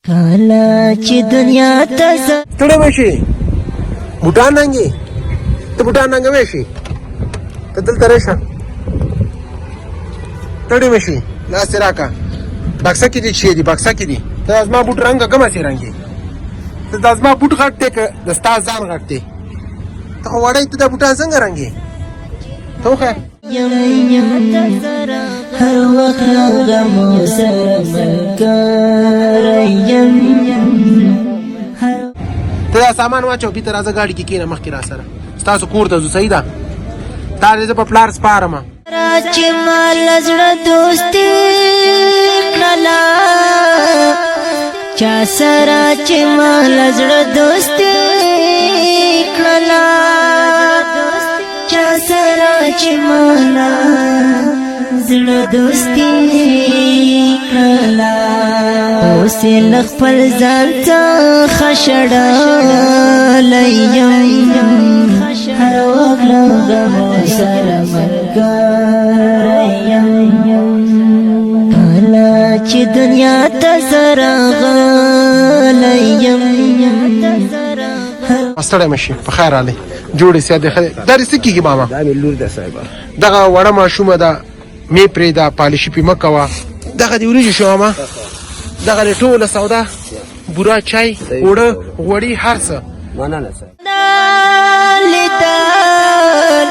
کله چې دنیا ته ستړی مه شي، بوټان رنګې، ته بوټان رنګوی شي، ته دلته راشه. ستړی مه شي، لاس دې راکړه. بکسه کې دي چې دي، بکسه کې دي. ته زما بوټ رنګه کومه سي رنګې؟ ته دا زما بوټ غټ دی که د ستا ځان غټ دی؟ ته خو وړی، ته دا بوټان څنګه رنګې؟ ته وښیه. هر وخت غمو سره ملګری یم. ته دا سامان واچو، بیرته راځه، ګاډي کې کښېنه، مخکې را سره ستاسو کور ته ځو. صحیح ده؟ تا دې زه په پلار سپارم. چې مال زړه دوستي کړلا، چا سره چې مال زړه دوستي کړلا، چا سره چې مال زړه دوستي کړلا، اوس له خپل ځان څخه شړلی یم. هر وخت له غمو سره ملګری یم. کله چې دنیا ته سره غلی یم. ستړی مه شي، په خیر راغلی، جوړې صحت دې ښه دی؟ دا دې څه کېږي ماما؟ دا مې لور ده صاحبه. دغه وړه ماشومه ده، مې پرېږده، پالیشي پې مه کوه. دغه دې وریجې شو ماما، دغه دې ټوله سودا، بوره، چای، اوړه، غوړي، هر څه. مننه صاحب. لیدل.